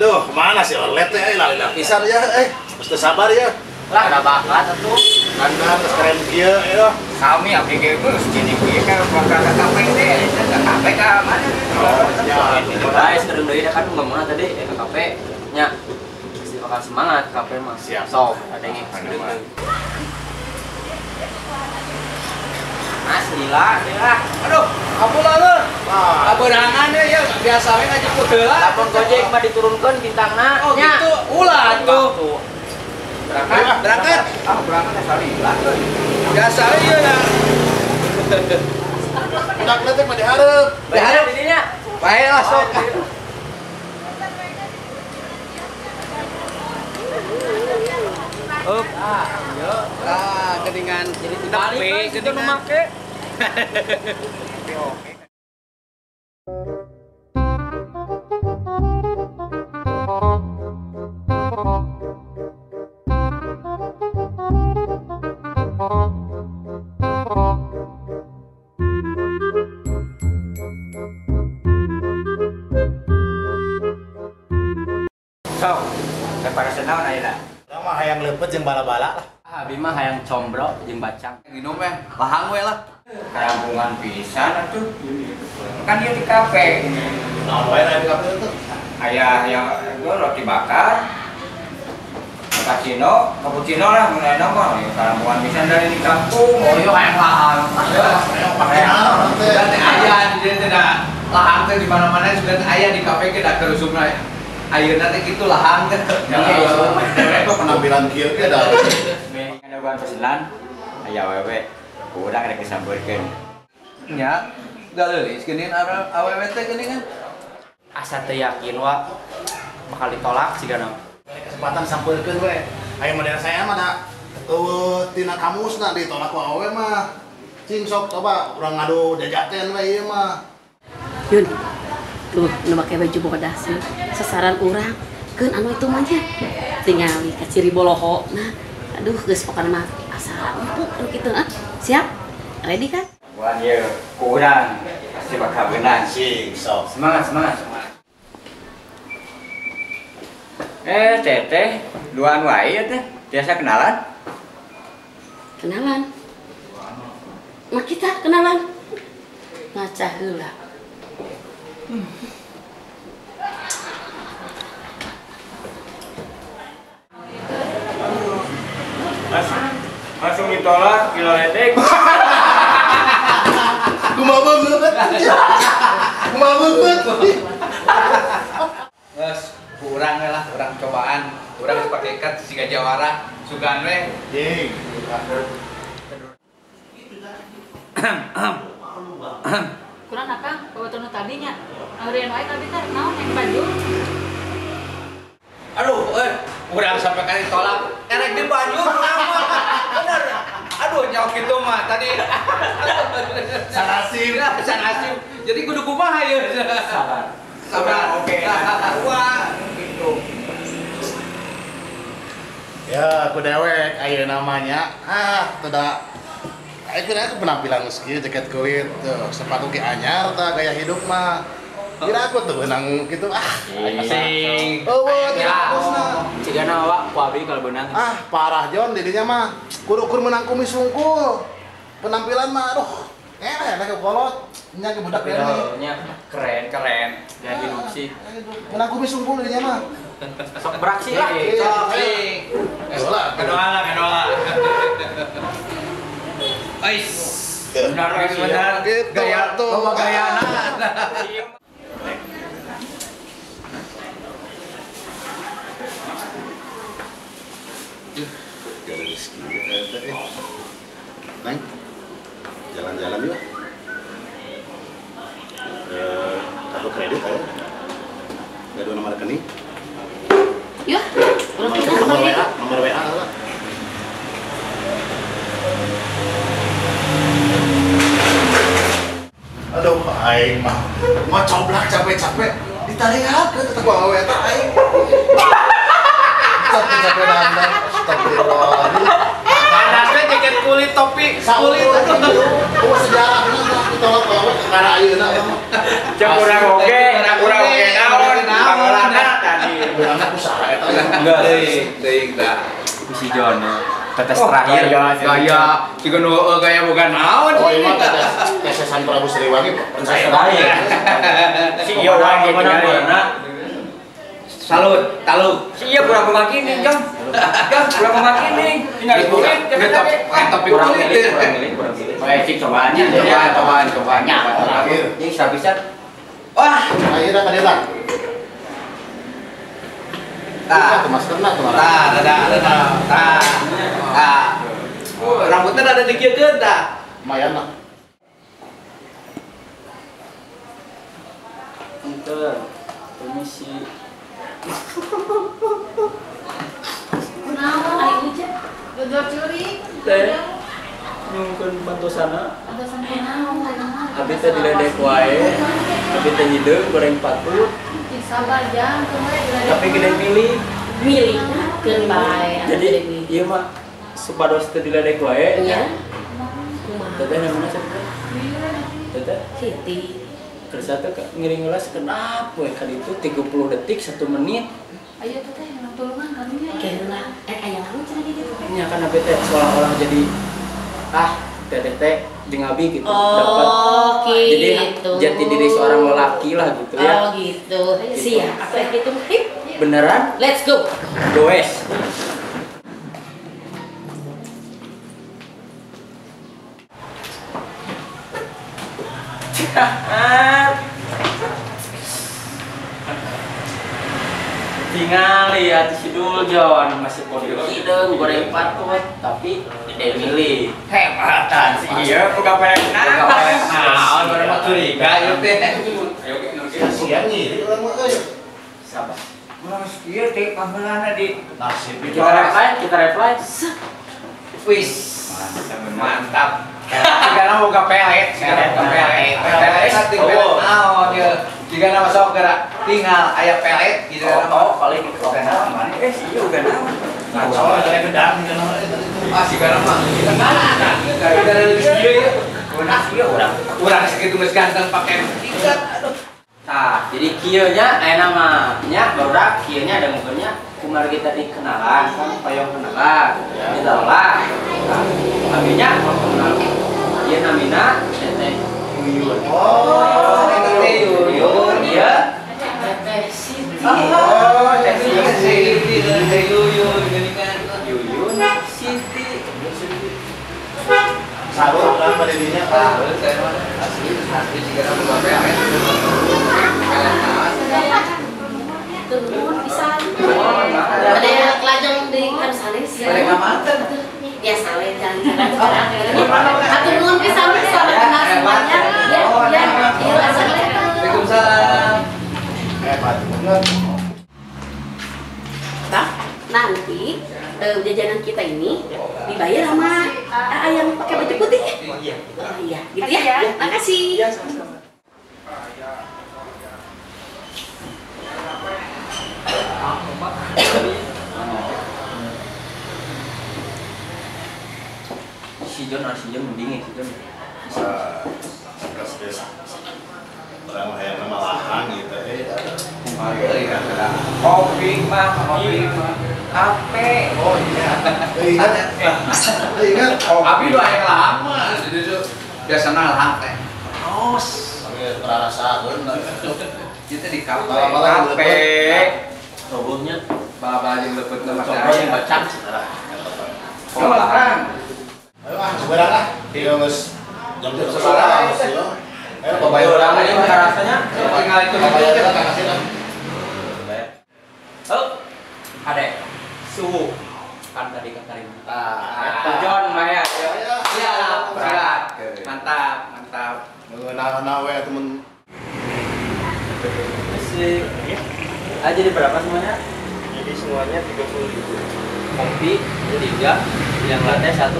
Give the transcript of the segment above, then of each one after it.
Duh, mana sih olet teh lali pisan ya mesti sabar ya. Lah ada bakat atuh. Dandan geus keren kieu ya. Sami abdi ge geus jadi kieu ka bakal ka kafe teh, ka kafe ka mana? Oh, ya. Bae sekedeng deui kan ngomongna tadi ka kafe nya. Pasti bakal semangat kafe mah. Siap. Sok ada yang sekedeng deui. Mas lila, lila. Aduh, ampun lah. Kaberangan ya biasa we ngajemput heula. Lamun Gojek mah diturunkeun bintangna. Oh gitu, ulah atuh. Berangkat, berangkat. Ah, berangkat asa lila tuh. Biasa we ieu na. Budak leutik mah dihareup. Dihareup di dinya. Bae lah sok. Up. Ah, yo. Ah, geuningan jadi dibalik kitu nu make. Oke. Sok, daripada senaon ayeuna. Urang mah hayang leupeut jeung bala-bala lah. Ah, abi mah hayang combro jeung bacang. Nginum eh, lahang we lah. Karampungan pisan atuh. Kan ieu di kafe. Naon wae di kafe tuh? Aya yang itu roti bakar, cappuccino, cappuccino lah mun aya mah. Karampungan pisan dari di kampung. Oh iya hayang lahang. Hayang teh. Dan aya di dieu teh da lahang teh di mana-mana sudah aya di kafe ge da kerusumna. Ayeuna teh kitu lahang teh. Ya, penampilan kieu ge da. Ada bahan pesenan, aya awewe. Urang rek disampeurkeun. Nya, galeulis geuning awewe teh geuningan. Asa teu yakin wa bakal ditolak sigana. Kesempatan sampeurkeun we. Aya model saya mah da eueuh tina kamusna ditolak ku awewe mah. Cing sok coba urang ngadu jajaten we ieu mah. Yun. Tuh, nu make baju bodas sasaran urang keun anu itu mah nya. Tingali ka ciri boloho. Nah, aduh geus pokona mah asa empuk anu kitu ah. Siap? Ready kan? Buan ieu ku urang pasti bakal beunang. Sing sok. Semangat, semangat. Teteh, duaan wae ya teh. Biasa kenalan? Kenalan. Mah kita kenalan. Ngaca heula. Langsung ditolak, gila ledek. Kumaha banget. Kumaha banget. Geus, kurang lah, urang cobaan. Urang geus pake ikat siga jawara, sugan we. Jeung. Kurang akang, bawa tadinya. Aurian wae kabeh teh naon yang baju. Aduh, urang sampai kali tolak. Erek di baju nama. Bener. Aduh, nyawa kitu mah tadi. Sanasib, sanasib. Jadi kudu kumaha ieu? Sabar. Sabar. Oke. Wah, gitu. Ya, aku dewek ayeuna namanya. Ah, teu da aing kira penampilan geus kieu jaket kulit, tuh, sepatu ge anyar tah gaya hidup mah. Kira aku tuh benang gitu ah. Asing. Oh, ya. Cigana wa ku abi kalau benang. Ah, parah Jon didinya mah. Kudu-kur menang kumis sungkul. Penampilan mah aduh. Enak ke kolot. Nya ke budak nya keren, keren. Gaya hidup sih. Menang kumis sungkul didinya mah. Sok beraksi lah. Sok sing. Kedoa lah, kedoa. Ais. Benar, benar. Gaya tuh, gayana. Neng, jalan-jalan yuk. Kartu kredit aja. Gak ada nomor rekening. Yuk, nomor WA, nomor WA lah. Aduh, aing mah mau coblak capek-capek ditarihakeun tetep awewe eta aing. Capek-capek dandan, astagfirullahaladzim. Anaknya jaket kulit, topi kulit. Oh, sejarah ditolak awewe karena ayeuna mah. Cek urang oge, urang oge naon, pangolahna tadi. Enggak teuing tah. Si John tetes terakhir gaya jika nu gaya bukan naon. Oh iya mah tetesan Prabu Siliwangi percaya bae. Si ieu wae mana. Salut, taluk. Si ieu kurang kumakining, Jang. Jang, kurang kumakining. Tinggal kulit, tapi kurang milih, kurang milih. Baik, cik cobaannya. Cobaan. Terakhir. Ini bisa. Wah, akhirnya ka dieu. Tah, maskerna tuh. Tah, tah, tah. Rambutnya ada dikieukeun tah. Lumayan lah. Ente, permisi. Kunaon ari hujan? Dodol curi. Teh. Nyungkeun bantosana. Bantosan kunaon? Abi teh diledek wae. Abi teh hideung goreng patut. Sabar jang, kumaha diledek. Tapi gede milih. Milih keun bae. Jadi ieu mah supados teu diledek wae. Iya. Kumaha? Teteh namanya siapa? Teteh Siti. Kersa teh ngiring ngelas kenapa we ka ditu 30 detik 1 menit. Ayo teteh nang tulungan karunya. Keuna aya naon cenah gitu teh. Nya kan abi teh seolah-olah jadi teteh teh jeung abi gitu dapat. Oh, jadi gitu. Jati diri seorang lelaki lah gitu ya. Oh gitu. Siap. Atuh gitu. Beneran? Let's go. Goes. Tinggal lihat si Duljon masih pondok hideung goreng patut tapi tidak milih. Hebatan sih ieu boga pelet naon goreng mah curiga ieu teh. Kasihan ngiri urang mah euy. Sabar. Urang kieu teh panggeulana di nasib kita reply. Wis. Mantap. Jika boga pelet, pelet. Pelet naon ieu. Jika nama sok gerak tinggal aya pelet gitu oh paling mana ieu uga naon. Nah, soalnya ada gedang jika nama ah jika nama kita mana? Gara-gara ieu ya. Urang ieu urang segitu geus ganteng pake ikat aduh. Tah, jadi kieu nya aya nama nya barudak kieu nya ada mungkinnya kumargi tadi kenalan kan payong kenalan. Kita lah. Tah, abinya kenal. Ieu namina Teteh Yuyun. Oh, Teteh Yuyun iya. Teteh Siti. Oh, Teteh Siti, Teteh Yuyun geuningan. Yuyun Siti. Sarua urang pada dinya. Asli, asli jika kamu bape amet. Turun pisan. Ada lajeng di kan sanes. Bade ka Biasa we jalan-jalan. Hatur nuhun pisan selamat kenal semuanya. Ya, ya. Iya, assalamualaikum. Waalaikumsalam. Hebat banget. Nah, nanti jajanan kita ini dibayar sama yang pakai baju putih. Iya. Oh iya, gitu ya. Makasih. Iya, sama-sama. Si John, si John mending si John. Orang hayang malahan gitu Kopi mah, kopi mah. Kafe. Oh iya. Ingat. Ingat. Abi doa yang lama. Biasana lahang teh. Terus. Tapi terasa Kita di kafe. Kafe. Robohnya bala-bala jeung leupeut mah yang bacang. Oh, lahang. Ayo ah, sebarang ah. Ieu geus jam 11. Ayo babayar urang aja rasanya. Tinggal itu babayar kita kasih lah. Oh, adek suhu kan tadi kata Tah, John Maya. Siap, siap. Mantap, mantap. Mengenal we temen. Sih. Ah, jadi berapa semuanya? Jadi semuanya 30.000. Kopi 3, yang latte 1.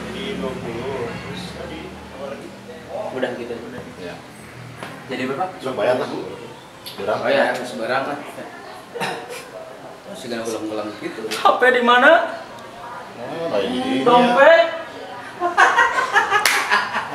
Jadi 20. Terus tadi apa lagi? Udah gitu. Ya. Jadi berapa? Langsung bayar lah. Berang. Oh ya, sebarang lah. Terus segala ulang-ulang gitu. HP di mana? Oh, lagi. Dompet.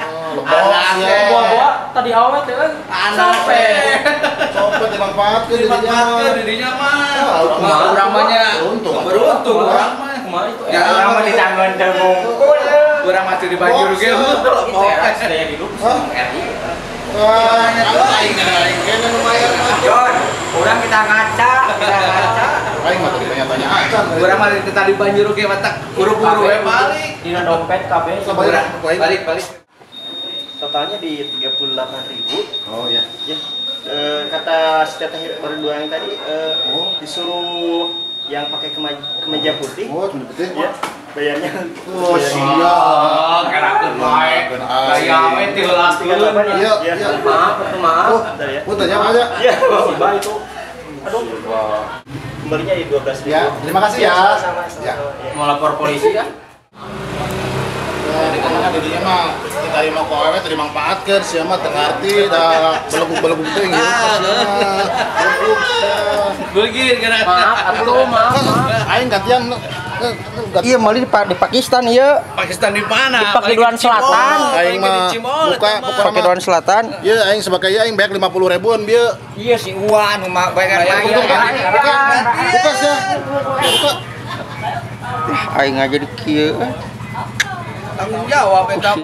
Oh, lepas ya. Bawa-bawa tadi awet ya kan? Anak Copet. Copet emang Dimanfaatkeun Dimanfaatkeun di dinya mah. Urang mah nya beruntung urang mah. Kumaha itu? Ya Urang mah ditanggon teu mungkul. Urang mah di banjir ge heuh. Itu era daya hidup RI. Wah, aing aing nu bayar mah. Jon, urang kita ngaca, kita ngaca. Aing mah teu ditanya-tanya acan. Urang mah tadi banjir ge matak buru-buru we balik. Dina dompet kabeh. Balik balik. Totalnya di 38.000. Oh ya. Ya. Kata si teteh baru dua yang tadi disuruh yang pakai kemeja putih. Oh, kemeja putih. Ya, bayarnya. Oh, siap. Kerakeun wae. Gaya we tiheulakeun. Iya, iya. Maaf, maaf. Punten ya, Pak ya. Iya, Musibah itu. Aduh. Kembalinya di 12.000. Ya, terima kasih ya. Sama-sama. Ya. Mau lapor polisi ya? Karena di dinya mah diterima ku awewe teu dimanfaatkeun sia mah teu ngarti da belegug-belegug teh gitu. Begin kana. Maaf atuh, maaf. Aing gantian. Iya, meuli di Pakistan ieu. Pakistan di mana? Di Pakiduan Selatan. Aing mah buka Pakiduan Selatan. Ieu aing sebagai ieu aing bayar 50 ribuan bieu. Iya si Uwan mah bayar Buka, buka, buka sia. Buka. Aing aja di kieu. Tanggung jawab eta.